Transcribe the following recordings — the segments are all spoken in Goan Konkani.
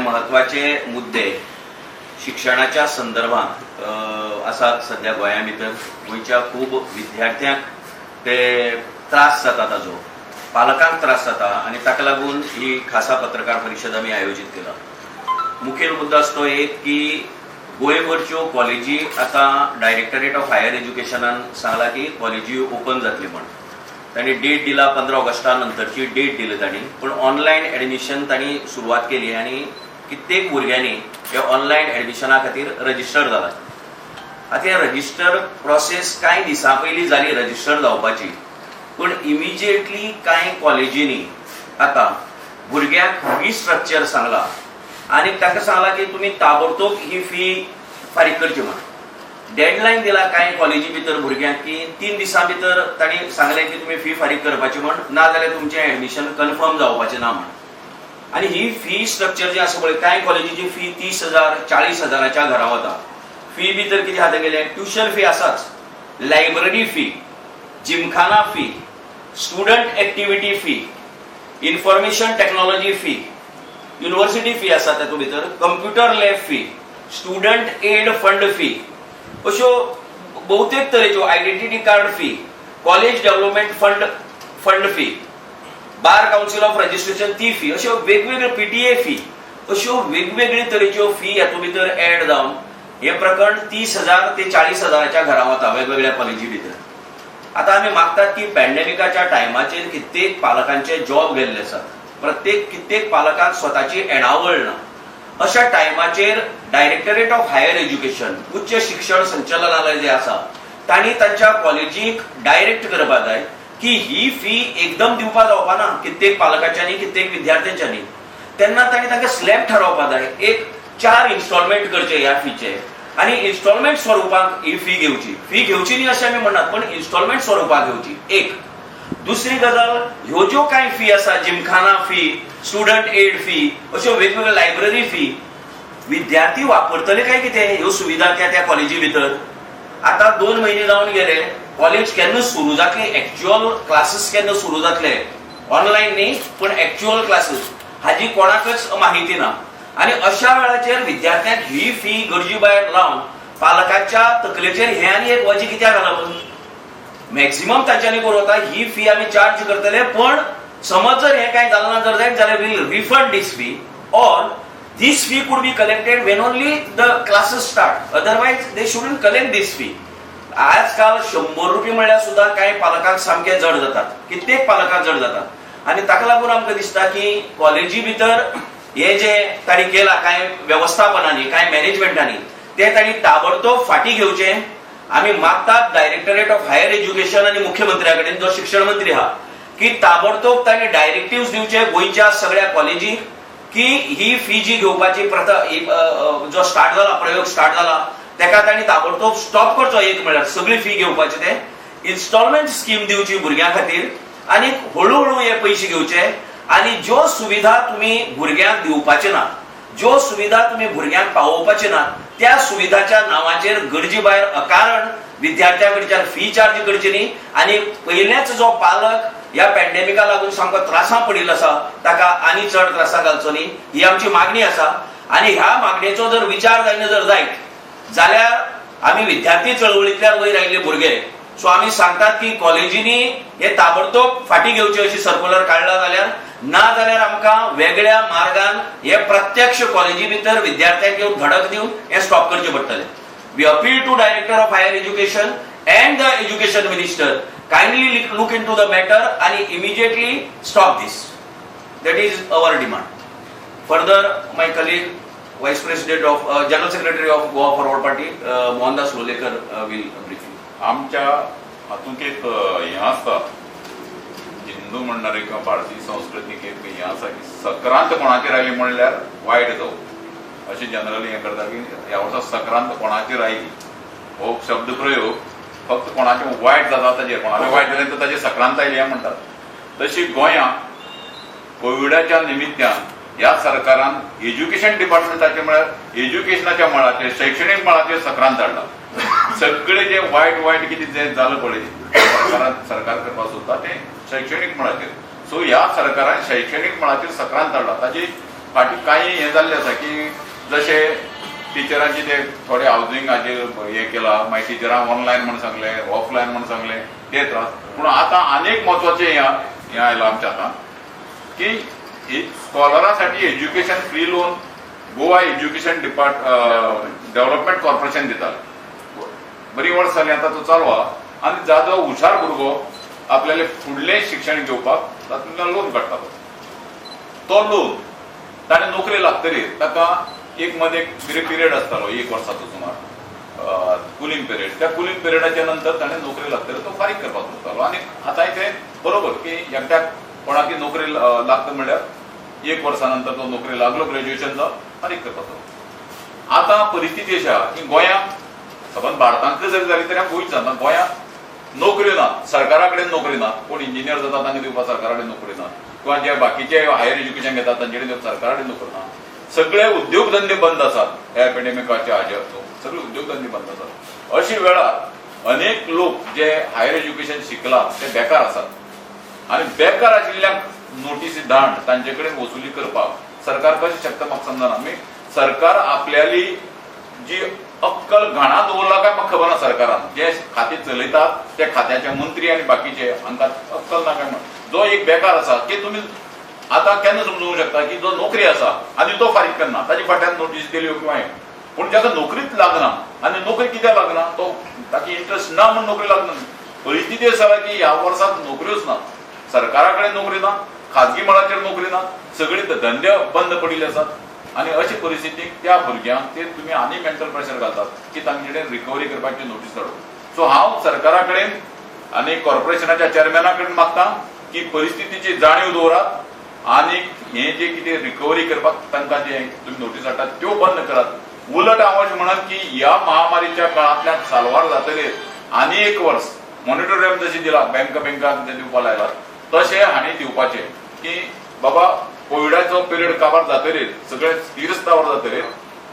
महत्वाचे मुद्दे शिक्षणाच्या संदर्भात आसात. सध्या गोंया भितर गोंयच्या खूब विद्यार्थ्यांक ते त्रास जाता, ताजो पालकांक त्रास जाता आनी ताका लागून ही खासा पत्रकार परिशद आमी आयोजीत केला. मुखेल मुद्दो आसा तो एक की गोंयभरच्यो कॉलेजी आतां डायरेक्टरेट ऑफ हायर एज्युकेशनान सांगला की कॉलेजी ओपन जातली म्हण. तांणी डेट दिला, 15 ऑगस्टा नंतरची डेट दिली तांणी. पूण ऑनलायन एडमिशन तांणी सुरवात केली आनी कित्येक भुरग्यांनी हे ऑनलायन एडमिशना खातीर रजिस्टर जाला. आतां हे रजिस्टर प्रोसेस कांय दिसां पयलीं जाली रजिस्टर जावपाची, पूण इमिजिएटली कांय कॉलेजींनी आतां भुरग्यांक फी स्ट्रक्चर सांगला आनी तांकां सांगला की तुमी ताबडतोब ही फी फारीक करची म्हण. डेडलायन दिला कांय कॉलेजी भितर भुरग्यांक की 3 दिसां भितर तांणी सांगलें की तुमी फी फारीक करपाची म्हण, ना जाल्यार तुमचें एडमिशन कन्फर्म जावपाचें ना म्हण. आनी ही फी स्ट्रक्चर जी आसा पळय, कांय कॉलेजीची फी 30,000, 40 हजाराच्या घरा वता. फी भितर कितें आसा तेगेलें? ट्युशन फी आसाच, library fee, gymkhana fee, student activity fee, information technology fee, university fee आसा, तातूंत भितर computer lab fee, student aid fund fee, अश्यो बहुतेक तरेच्यो identity card fee, college development fund fee, bar council of registration ती फी, अश्यो वेगवेगळ्यो पीटीए फी, अश्यो वेगवेगळे तरेच्यो फी हातूंत भितर एड जावन हे प्रकरण 30,000 ते 40 हजाराच्या घरा वता वेगवेगळ्या कॉलेजी भितर. आता आमी मागतात की पॅन्डेमिकाच्या टायमाचेर कित्येक पालकांचे जॉब गेल्ले आसात, प्रत्येक कित्येक पालकांक स्वताची येणावळ ना. अशा टायमाचेर डायरेक्टरेट ऑफ हायर एज्युकेशन, उच्च शिक्षण संचालनालय जे आसा, तांणी तांच्या कॉलेजीक डायरेक्ट करपाक जाय की ही फी एकदम दिवपा जावपा ना कित्येक पालकांच्यांनी, कित्येक विद्यार्थ्यांच्यांनी. तेन्ना तांणी तांकां स्लॅब ठरोवपाक जाय, एक चार इन्स्टॉलमेंट करचे ह्या फीचे आनी इन्स्टॉलमेंट स्वरुपाक ही फी घेवची. फी घेवची न्ही अशें आमी म्हणनात, पण इन्स्टॉलमेंट स्वरुपाक घेवची एक. दुसरी गजाल, ह्यो ज्यो कांय फी आसा, gymkhana fee, student aid fee, अश्यो वेगवेगळ्यो लायब्ररी फी, विद्यार्थी वापरतले काय कितें ह्यो सुविधा त्या त्या कॉलेजी भितर? आता 2 म्हयने जावन गेले, कॉलेज केन्ना सुरू जातली, एक्च्युअल क्लासीस केन्ना सुरू जातले, ऑनलायन न्ही पण एक्च्युअल क्लासीस, हाजी कोणाकच माहिती ना. आनी अशा वेळाचेर विद्यार्थ्यांक ही फी गरजे भायर लावन पालकांच्या तकलेचेर हे आनी एक वजें कित्याक घालप? मॅक्झिमम तांच्यांनी करूं वता. ही फी आमी चार्ज करतले, पण समज जर हें कांय जालें ना जर जायत जाल्यार we'll refund this fee or this fee could be collected when only the classes start, otherwise they shouldn't collect this fee. आजकाल 100 रुपये म्हणल्यार सुद्दां कांय पालकांक सामके जड जातात, कित्येक पालकांक जड जातात. आनी ताका लागून आमकां दिसता की कॉलेजी भितर हे जे तांणी केला कांय वेवस्थापनांनी, कांय मॅनेजमेंटांनी, ते तांणी ताबडतोब फाटीं घेवचे. आमी मागतात डायरेक्टरेट ऑफ हायर एज्युकेशन आनी मुख्यमंत्र्या कडेन, जो शिक्षण मंत्री आहा, की ताबडतोब तांणी डायरेक्टिव्ह दिवचे गोंयच्या सगळ्या कॉलेजीक की ही फी जी घेवपाची प्रथा ही, अ, अ, जो स्टार्ट जाला, प्रयोग स्टार्ट जाला, तेका तांणी ताबडतोब स्टॉप करचो. एक म्हळ्यार सगळी फी घेवपाची ते इन्स्टॉलमेंट स्कीम दिवची भुरग्यां खातीर आनी हळूहळू हे पयशे घेवचे. आनी ज्यो सुविधा तुमी भुरग्यांक दिवपाचे ना, ज्यो सुविधा तुमी भुरग्यांक पावोवपाचे ना, त्या सुविधाच्या नांवाचेर गरजे भायर अकारण विद्यार्थ्यां कडच्यान फी चार्ज करची न्ही. आनी पयलेच जो पालक ह्या पॅन्डेमिका लागून सामको त्रासां पडिल्लो आसा, ताका आनी चड त्रासां घालचो न्ही, ही आमची मागणी आसा. आनी ह्या मागणेचो जर विचार जायना जर जायत जाल्यार आमी विद्यार्थी चळवळींतल्यान वयर आयिल्ले भुरगे, सो आमी सांगतात की कॉलेजींनी हे ताबडतोब फाटीं घेवचे अशी सर्क्युलर काडला जाल्यार, ना जाल्यार आमकां वेगळ्या मार्गान हे प्रत्यक्ष कॉलेजी भितर विद्यार्थ्यांक येवन धडक दिवन हे स्टॉप करचे पडटले. We appeal to Director of Higher Education and the Education Minister, kindly look into the matter आणि immediately stop this. That is our demand. Further, my colleague, Vice President of General Secretary of Goa Forward Party, Mohandas Lolekar, will brief you. आमच्या हातूंत एक हें आसता, हिंदू म्हणणार एक भारतीय संस्कृतीक एक हें आसा की सक्रांत कोणाचेर आयली म्हणल्यार वायट जावप. अशें जनरली हें करता की ह्या वर्सा सक्रांत कोणाचेर आयली हो शब्द प्रयोग फक्त कोणाचें वायट जाता ताजेर, कोणाचें वायट जालें तर ताजेर सक्रांत आयली हें म्हणटात. तशी गोंयांत कोविडाच्या निमित्तान ह्या सरकारान एज्युकेशन डिपार्टमेंटाचे, म्हळ्यार एज्युकेशनाच्या मळाचेर, शैक्षणीक मळाचेर सक्रांत हाडला. सगळे जे वायट वायट कितें जें जालां पळय, सरकारान सरकार करपाक सोदता तें शैक्षणीक मळाचेर. सो ह्या सरकारान शैक्षणीक मळाचेर सक्रांत हाडला. ताची फाटीं कांय हें जाल्लें आसा की जशें टिचरांची ते थोडे हावजिंगाचेर हें केलां, मागीर टिचरांक ऑनलायन म्हूण सांगलें, ऑफलायन म्हूण सांगलें, ते त्रास. पूण आतां आनी एक म्हत्वाचें हें आयलां आमच्या हातांत की स्कॉलरासाठी education free loan Goa education development corporation दितालें. बरी वर्स जालीं आतां तो चालू आहा आनी जादो हुशार भुरगो आपल्याले फुडलें शिक्षण घेवपाक तातूंतल्यान लोन काडटालो. तो लोन ताणें नोकरी लागतरीर ताका एक मदें एक पिरियड आसतालो एक वर्साचो सुमार कुलींग पिरियड. त्या कुलींग पिरियडाच्या नंतर ताणें नोकरी लागतरीर तो फारीक करपाक उरतालो. आनी आतांय तें बरोबर की एकट्याक कोणाकी नोकरी लागता म्हणल्यार एक वर्सा नंतर तो नोकरी लागलो ग्रॅज्युएशन जावन फारीक करपाचो. आतां परिस्थिती अशी आहा की गोंयांत सबंद भारतांत जरी जाली तरी गोंयच जाता, गोंयांत नोकऱ्यो ना, सरकारा कडेन नोकरी ना, कोण इंजिनियर जाता तांकां दिवपाक सरकारा कडेन नोकरी ना, किंवा जे बाकीचे हायर एज्युकेशन घेतात तांचे कडेन सरकारा कडेन नोकरी ना. सगळे उद्योगधंदे बंद आसात ह्या एपिडेमिकाच्या हाजेर, सगळे उद्योगधंदे बंद आसात. अशे वेळार अनेक लोक जे हायर एज्युकेशन शिकला ते बेकार आसात आनी बेकार आशिल्ल्यांक नोटीसी धाड तांचे कडेन वसुली करपाक सरकार कशें शकता म्हाका समजना. आमी सरकार आपल्याली जी अक्कल घाणा दवरला काय म्हाका खबर ना. सरकारान जे खातें चलयतात त्या खात्याचे मंत्री आनी बाकीचे हांकां अक्कल ना काय म्हण. जो एक बेकार आसा की तुमी आतां केन्ना समजूंक शकता की जो नोकरी आसा आनी तो फारीक करना, ताजे फाटल्यान नोटीस दिल्यो किंवा हें. पूण जाका नोकरीच लागना आनी नोकरी कित्याक लागना, तो ताका इंट्रस्ट ना म्हूण नोकरी लागना. परिस्थिती आसा की ह्या वर्साक नोकऱ्योच ना, सरकारा कडेन नोकरी ना, खाजगी मळाचेर नोकरी ना, सगळे धंदे बंद पडिल्ले आसात. आनी अशे परिस्थितीक त्या भुरग्यांक ते तुमी आनी मेंटल प्रेशर घालतात की तांचे कडेन रिकवरी करपाची नोटीस धाडू. सो हांव सरकारा कडेन आनी कॉर्पोरेशनाच्या चेअरमॅना कडेन मागता की परिस्थितीची जाणीव दवरात आनी हे जे कितें रिकवरी करपाक तांकां जे तुमी नोटीस हाडटात त्यो बंद करात. उलट हांव अशें म्हणत की ह्या महामारीच्या काळांतल्यान साल्वार जातले आनी एक वर्स मॉनिटोरियम जशें दिला बँकांक दिवपाक लायला तशें हांणी दिवपाचें की बाबा कोविडाचो पिरियड काबार जातरीर सगळे स्थिर स्थावर जातरीर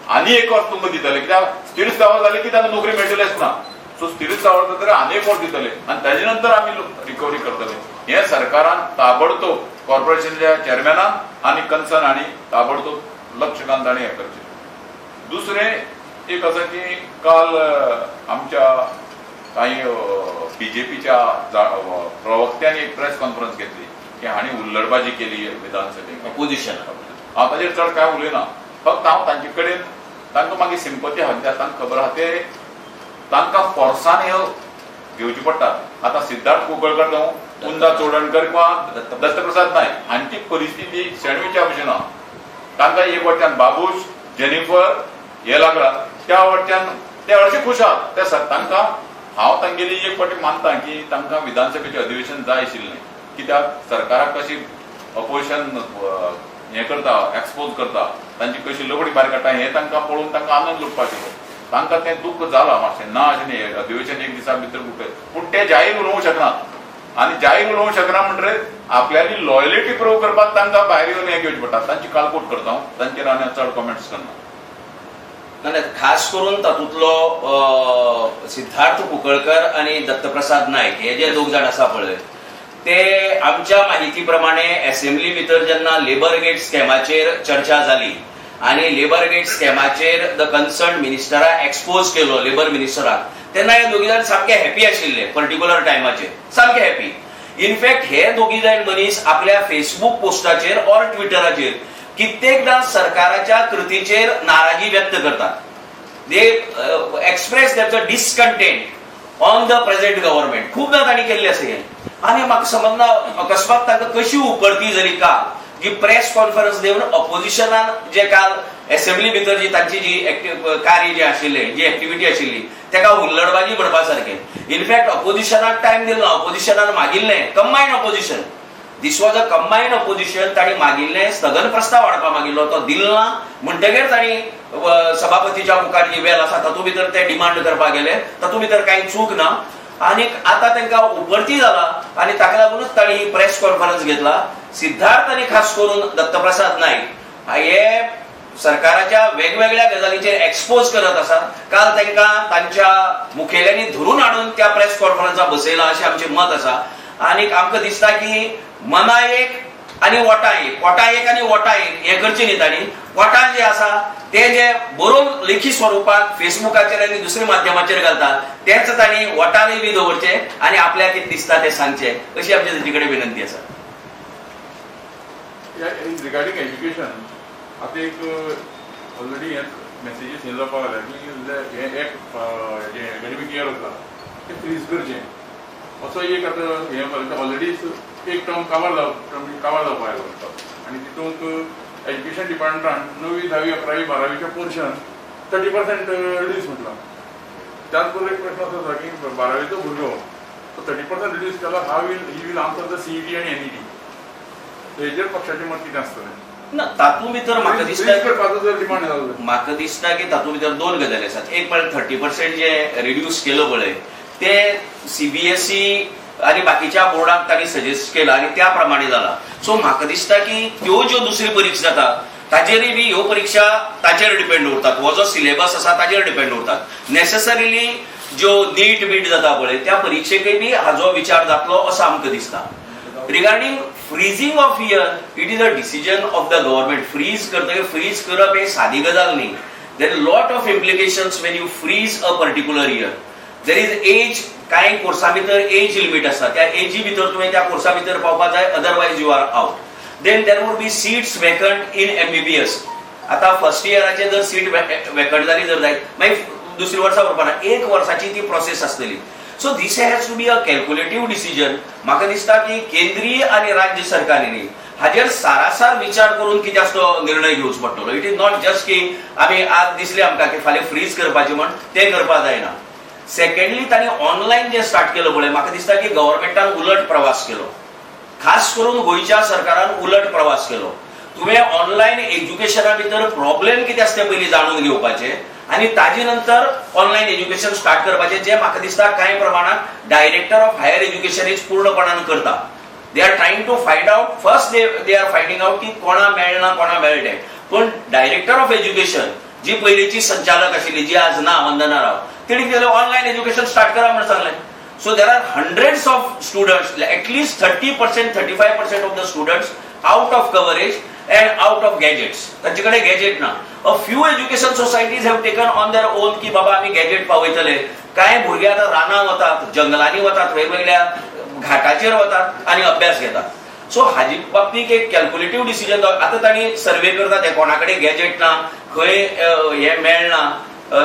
आनी एक वर्स तुमकां दितले, कित्याक स्थिर स्थावर जाले की तांकां नोकरी मेळटलेच ना. सो स्थिर स्थावर जातरीर आनी एक वर्स दितले आनी ताजे नंतर आमी रिकवरी करतले. हें सरकारान ताबडतोब कॉर्पोरेशनच्या चेअरमॅनान आनी कन्सर्न हांणी ताबडतोब लक्ष घालून तांणी हें करचें. दुसरें एक आसा की काल आमच्या कांय बीजेपीच्या प्रवक्त्यांनी एक प्रेस कॉन्फरन्स घेतली की हांणी हुल्लडबाजी केली विधानसभेत अपोजिशन. हांव ताजेर चड कांय उलयना, फक्त हांव तांचे कडेन तांकां मागीर सिंपती आहा कित्याक तांकां खबर आहा ते तांकां फोर्सान हे घेवचे पडटा. आतां सिद्धार्थ कुंकळकर जावं, कुंदा चोडणकर किंवा दत्तप्रसाद नायक हांची परिस्थिती सँडविचा भशेन आहा. तांकां एक वटच्यान बाबूश जेनिफर हे लागला, त्या वटच्यान ते हरशीं खूश आहात. ते तांकां हांव तांगेली एक फावटी मानता की तांकां विधानसभेचें अधिवेशन जाय आशिल्लें, कित्याक सरकाराक कशी अपोजिशन हें करता, एक्सपोज करता, तांची कशी लबडी भायर काडटा हें तांकां पळोवन तांकां आनंद लुटपाक आशिल्लो. तांकां तें दुख्ख जालां मातशें, ना अशें न्ही, अधिवेशन एक दिसा भितर उठय, पूण ते जाहीर उलोवंक शकनात आनी जाहीर उलोवंक शकना म्हणटकीर आपल्याली लॉयलिटी प्रूव करपाक तांकां भायर येवन हें घेवचें पडटा. तांची कालकूट करता हांव, तांचेर आनी चड कॉमेंट्स करना. ना, खास करून तातूंतलो सिद्धार्थ कुंकळकर आनी दत्तप्रसाद नायक हे जे दोग जाण आसा पळय, ते आमच्या माहिती प्रमाणे असेंब्ली भितर जेन्ना लेबर गेट स्कॅमाचेर चर्चा जाली आनी लेबर गेट स्कॅमाचेर the concern मिनिस्टराक एक्सपोज केलो, लेबर मिनिस्टराक, तेन्ना हे दोगी जाण सामके हॅपी आशिल्ले, पर्टिक्युलर टायमाचेर सामके हॅपी. इनफॅक्ट हे दोगी जाण मनीस आपल्या फेसबूक पोस्टाचेर ऑर ट्विटराचेर कित्येकदां सरकाराच्या कृतीचेर नाराजी व्यक्त करतात. They express their discontent on the present government. खूपदां तांणी केल्लें आसा हें. आनी म्हाका समजना अकस्मात तांकां कशी उपरती जाली का जी प्रेस कॉन्फरन्स दिवन अपोजिशनान जे काल एसेंब्ली भितर जी तांची जी कार्य जे आशिल्लें, जी एक्टिविटी आशिल्ली, ताका हुल्लडबाजी म्हणपा सारकें. इनफॅक्ट अपोजिशनाक टायम दिलो ना. अपोजिशनान मागिल्लें, combine opposition, this was a combine opposition, तांणी मागिल्लें स्थगन प्रस्ताव हाडपा मागिल्लो, तो दिलो ना म्हणटगीर तांणी सभापतीच्या मुखार जी वेल आसा तातूंत भितर ते डिमांड करपाक गेले. तातूंत भितर कांय चूक ना. आनी आतां तांकां उपरती जाला आनी ताका लागूनच तांणी ही प्रेस कॉन्फरन्स घेतला. सिद्धार्थ आनी खास करून दत्तप्रसाद नायक हे सरकाराच्या वेगवेगळ्या गजालीचेर एक्सपोज करत आसात. काल तांकां तांच्या मुखेल्यांनी धरून हाडून त्या प्रेस कॉन्फरन्साक बसयला अशें आमचें मत आसा. आनी आमकां दिसता की मनायेक आनी वोटां एक, कोटा एक आनी वोटां एक हें करचें न्ही. तांणी कोटा जे आसा ते जे बरोवन लेखी स्वरुपात फेसबुकाचेर आनी दुसऱ्या माध्यमाचेर घालतात तेच तांणी वोटारय बी दवरचे आनी आपल्याक कितें दिसता तें सांगचें, अशी आमची तांचे कडेन विनंती आसा. रिगार्डींग एज्युकेशन आतां एक ऑलरेडी हे मॅसेजीस हे जावपाक लागल्या की हें एक हेजें एकाडेमीक इयर आसा तें फ्रीज करचें असो एक आतां हें ऑलरेडी एक टर्म काबार जावपाक आयलो आनी तितूंत एज्युकेशन डिपार्टमेंटान 9वी 10वी 11वी 12वीचें पोर्शन 30% रिड्यूस म्हटलां. त्याच बरोबर एक प्रश्न असो आसा की 12वीचो भुरगो तो 30% रिड्यूस केला, how will he will answer the CET आनी एनईटी, हेजेर पक्षाचें मत कितें आसतलें? ना, तातूंत भितर म्हाका दिसता म्हाका दिसता की तातूंत भितर दोन गजाली आसात. एक म्हळ्यार 30% जे रिड्यूस केलो पळय ते सीबीएसई आनी बाकीच्या बोर्डाक तांणी सजेस्ट केला आनी त्या प्रमाणे जाला. सो म्हाका दिसता की त्यो ज्यो दुसरी परीक्षा जाता ताचेरय बी ह्यो परीक्षा ताचेर डिपेंड उरतात, हो जो सिलेबस आसा ताचेर डिपेंड उरतात. नेसेसरीली ज्यो नीट बीट जाता पळय त्या परिक्षेकय बी हाजो विचार जातलो असो आमकां दिसता. Regarding freezing of year, it is a decision of the government. Freeze करतकीर फ्रीज करप हे सादी गजाल न्ही. There is lot of implications when you freeze a particular year. There is age, कांय कोर्सा भितर एज लिमीट आसता, त्या एजी भितर तुवें त्या कोर्सा भितर पावपा जाय, otherwise you are out. Then there would be seats vacant in MBBS. आतां फर्स्ट इयराचे जर सीट वेकंट जाली जर जायत मागीर दुसरी वर्सा उरपाना, एक वर्साची ती प्रोसेस आसतली. So this has to be a calculative decision. म्हाका दिसता की केंद्रीय आनी राज्य सरकारांनी हाजेर सारासार विचार करून कितें आसा तो निर्णय घेवचो पडटलो. It is not just की आमी आज दिसलें आमकां की फाल्यां फ्रीज करपाचें म्हण तें करपा जायना. सेकंडली तांणी ऑनलायन जे स्टार्ट केलो पळय, म्हाका दिसता की गव्हर्मेंटान उलट प्रवास केलो, खास करून गोंयच्या सरकारान उलट प्रवास केलो. तुवें ऑनलायन एज्युकेशना भितर प्रॉब्लेम कितें आसा तें पयलीं जाणून घेवपाचें आनी ताजे नंतर ऑनलायन एज्युकेशन स्टार्ट करपाचें, जें म्हाका दिसता कांय प्रमाणात director of higher education is पूर्णपणान करता. They are trying to find out first, they are finding out की कोणा मेळना कोणा मेळटें. पूण डायरेक्टर ऑफ एज्युकेशन जी पयलींची संचालक आशिल्ली, जी आज ना, वंदना राव, तिणी कितें ऑनलायन एज्युकेशन स्टार्ट करा म्हण सांगलें. So there are hundreds of students, at least 30%, 35% of the students out of coverage and out of gadgets. तांचे कडेन गॅजेट ना. A few education societies have taken on their own की बाबा आमी गॅजेट पावयतले. कांय भुरगे आतां रानां वतात, जंगलांनी वतात, वेगवेगळ्या घाटाचेर वतात आनी अभ्यास घेतात. सो हाजी बाबतीत एक कॅल्क्युलेटीव डिसिजन. आतां तांणी सर्वे करतात ते कोणा कडेन गॅजेट ना, खंय हें मेळना,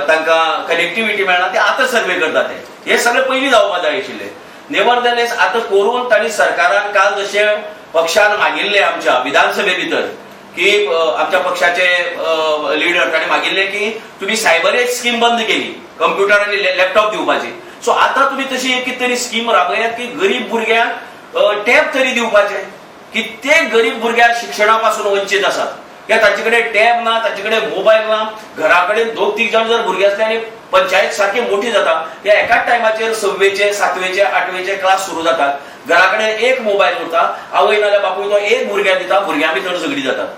तांकां कनेक्टिविटी मेळना, ते आतां सर्वे करतात. ते हे सगळें पयलीं जावपा जाय आशिल्लें. नेवरदलेस आतां करून तांणी सरकारान काल जशें पक्षान मागिल्लें आमच्या विधानसभे भितर की आमच्या पक्षाचे लिडर तांणी मागिल्ले की तुम्ही सायबर एज स्कीम बंद केली कंप्युटर आनी लॅपटॉप दिवपाची, सो आतां तुमी तशी एक कितें तरी स्कीम राबयात की गरीब भुरग्यांक टॅब तरी दिवपाचे. कित्येक गरीब भुरग्यांक शिक्षणा पासून वंचीत आसात कित्याक तांचे कडेन टॅब ना, तांचे कडेन मोबायल ना. घरा कडेन दोग तीग जाण जर भुरगे आसले आनी पंचायत सारकी मोठी जाता, त्या एकाच टायमाचेर 6वेचे 7वेचे 8वेचे क्लास सुरू जातात, घरा कडेन एक मोबायल उरता, आवय नाल्यार बापूय तो एक भुरग्याक दिता, भुरग्यां भितर झगडी जातात.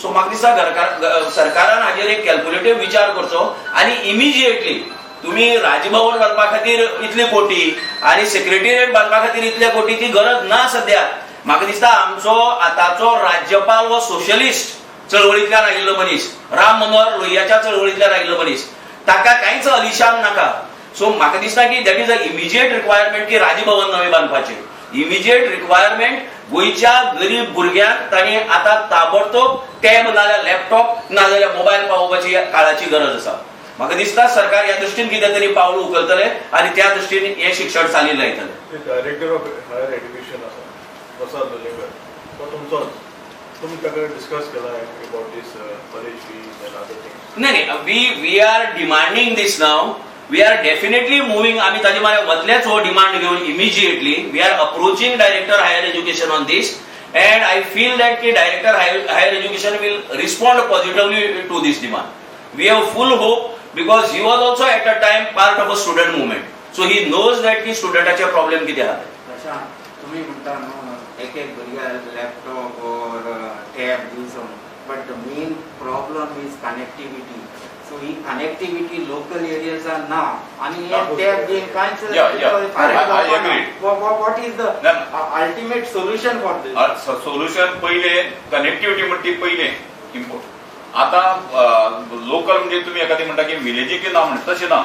सो म्हाका दिसता घरकार सरकारान हाजेर एक कॅल्क्युलेटीव विचार करचो आनी इमिजिएटली तुम्ही राजभवन बांदपा खातीर इतले कोटी आनी सेक्रेटेरिएट बांदपा खातीर इतले कोटी ती गरज ना सद्या. म्हाका दिसता आमचो आतांचो राज्यपाल हो सोशलिस्ट चळवळींतल्यान आयिल्लो मनीस, राम मनोहर लोहियाच्या चळवळींतल्यान आयिल्लो मनीस, ताका कांयच अलिशान नाका. सो म्हाका दिसता की that is a immediate requirement की राजभवन नवें बांदपाचें इमिजिएट रिक्वायरमेंट. गोंयच्या गरीब भुरग्यांक तांणी आतां ताबडतोब टॅब नाजाल्यार लॅपटॉप नाजाल्यार मोबायल पावोवपाची काळाची गरज आसा. म्हाका दिसता सरकार ह्या दृश्टीन कितें तरी पावल उखलतले आनी त्या दृश्टीन हें शिक्षण चालीक लायतले. डायरेक्टर ऑफ हायर एज्युकेशन आसा प्रसाद लोलयेकर, तो तुमचोच, तुमी ताका डिस्कस केला about this college fees and other things? नाही नाही, we are demanding this now. We are definitely moving. आमी ताजे मारे वतलेच हो डिमांड घेवन. Immediately we are approaching director higher education on this and I feel that की director higher education will respond positively to this demand. We have full hope because he was also at a time part of a student movement, so he knows that की स्टुडंटाचे प्रॉब्लेम कितें आहा ते. प्रशांत, तुम्ही म्हणता न्हू एक एक भुरग्याक लॅपटॉप or tab दिवचो, but the main problem is connectivity. So ही कनेक्टिविटी लोकल एरियाजान ना आनी हे टॅब बीन कांयच. Yeah, I agree. What is the ultimate solution for this? Solution पयले कनेक्टिव्हिटी म्हणटा ती पयले इम्पोर्ट. आता लोकल म्हणजे तुम्ही एखादी म्हणटा की विलेजीक ना म्हणटा, तशें ना.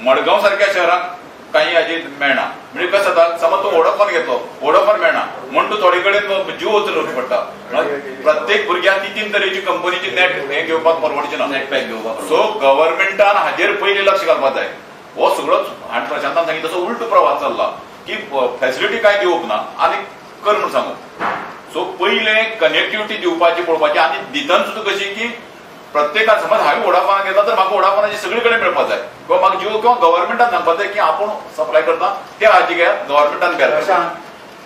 मडगांव सारख्या शहराक काही हाजी मेळना. म्हणजे कसं जाता, समज तूं वोडाफोन घेतलो, वोडाफोन मेळना म्हण तूं थोडे कडेन जिओ चलोवचें पडटा. प्रत्येक भुरग्याक ती तीन तरेची कंपनीची नेट हे घेवपाक परवडचें ना. नेट पॅक घेवपाक. सो गव्हर्मेंटान हाजेर पयलीं लक्ष घालपाक जाय. हो सगळोच आनी प्रशांतान सांगितलं तसो उलटो प्रवास चल्ला की फॅसिलिटी काय दिवप ना आनी कर म्हूण सांगू. सो पयले कनेक्टिव्हिटी दिवपाची पळोवपाची आनी दितना सुद्दां कशी की प्रत्येकान समज हांवें वोडाफोन घेतला तर म्हाका वोडाफोनाची सगळी कडेन मेळपाक जाय किंवा म्हाका जिओ किंवा गव्हर्मेंटान सांगपाक जाय की आपूण सप्लाय करता ते हाजी घेयात, गव्हर्मेंटान घेयात. प्रशांत,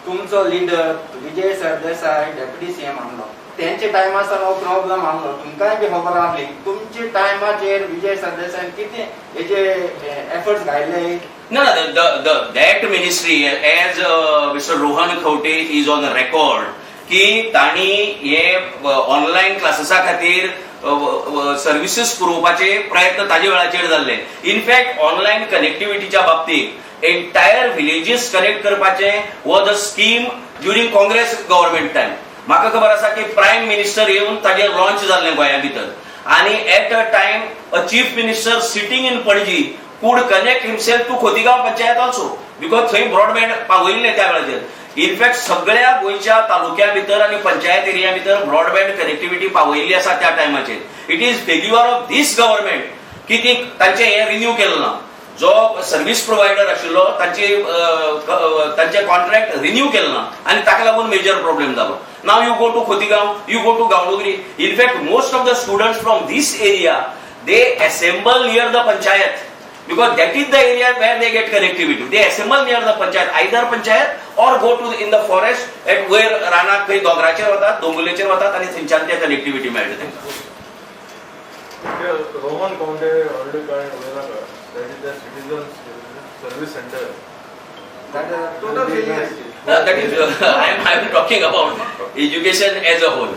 तुमचो leader Vijay Sardesai deputy CM आसलो, तेंच्या टायमार हो प्रॉब्लम आसलो, तुमकांय बी खबर आसली. तुमच्या टायमाचेर विजय सरदेसाय कितें हेजे efforts घायले? No, no, the that ministry, as Mr. Rohan Khaunte is on record, की तांणी हे ऑनलायन क्लासेसा खातीर सर्विसीस पुरोवपाचे प्रयत्न ताजे वेळाचेर जाल्ले. इनफॅक्ट ऑनलायन कनेक्टिव्हिटीच्या बाबतीत एंटायर विलेजीस कनेक्ट करपाचे was a scheme during Congress government time. म्हाका खबर आसा की प्रायम मिनिस्टर येवन ताजेर लॉन्च जाल्लें गोंया भितर आनी at a time a chief minister sitting in Panaji could connect himself to Khotigao panchayat also, because थंय ब्रॉडबँड पावयल्ले त्या वेळाचेर. इनफॅक्ट सगळ्या गोंयच्या तालुक्या भितर आनी पंचायत एरिया भितर ब्रॉडबँड कनेक्टिव्हिटी पावयल्ली आसा त्या टायमाचेर. It is failure of this government की ती तांचे हे रिन्यू केलें ना. जो सर्वीस प्रोवायडर आशिल्लो तांची तांचे कॉन्ट्रॅक्ट रिन्यू केलें ना आनी ताका लागून मेजर प्रॉब्लेम जालो. Now you go to Khotigao, you go to Gaondongri, in fact most of the students from this area, they assemble near the panchayat because that is the area where they get connectivity. They assemble near the panchayat, either panchayat or go to in the forest at where रानात खंय दोंगराचेर वतात, दोंगुल्लेचेर वतात आनी थंयच्यान ते कनेक्टिव्हिटी मेळटा तांकां. रोहन खंवटे ऑलरेडी कांय उलयनाका, that is the citizen service center. Total failure. That is, I am talking about education as a whole.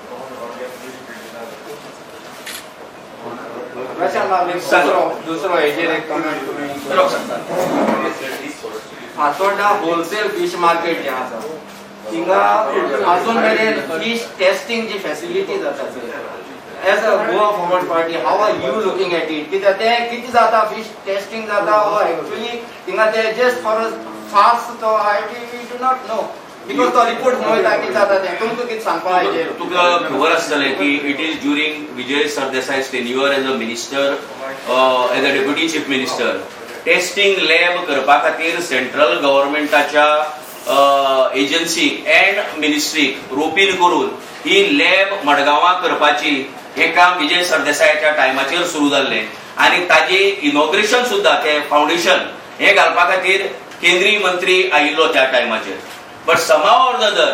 Rohan Khaunte Prashant बाब, एक दुसरो हेजेर एक कमेंट तुमी करूंक शकता. फातोर्डा होलसेल फीश मार्केट जें आसा, थिंगा अजून मेरेन फीश टेस्टिंग जी फॅसिलिटी जाता, as a Goa Forward Party, how are you looking at it? कित्याक तें कितें जाता, फीश टेस्टिंग जाता वो एक्चुअली थिंगा ते जस्ट फॉर फास्ट तो I we do not know, because तो रिपोर्ट वयता, कितें जाता तें तुमकां कितें सांगपा हाजेर? तुका खबर आसतलें की it is during Vijay Sardesai tenure as a minister, as a deputy chief minister, testing lab करपा खातीर सेंट्रल गव्हर्मेंटाच्या एजन्सी अँड मिनिस्ट्रीक रोपीन करून ही लॅब मडगांवां करपाची हें काम विजय सरदेसायाच्या टायमाचेर सुरू जाल्लें आनी ताजी इनॉग्रेशन सुद्दां, ते फावंडेशन हें घालपा खातीर केंद्रीय मंत्री आयिल्लो त्या टायमाचेर. But somehow or the other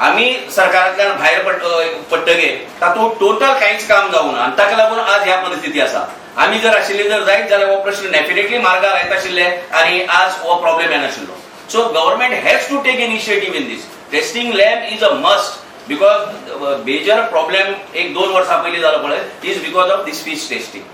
आमी सरकारांतल्यान भायर पडटगीर तातूंत टोटल कांयच काम जावना आनी ताका लागून आज ह्या परिस्थिती आसा. आमी जर आशिल्ले जर जायत जाल्यार हो प्रश्न डेफिनेटली मार्गार येत आशिल्ले आनी आज हो प्रॉब्लेम येनाशिल्लो. So government has to take initiative in this. Testing lab is a must because major problem एक दोन वर्सां पयलीं जालो पळय is because of this fish testing.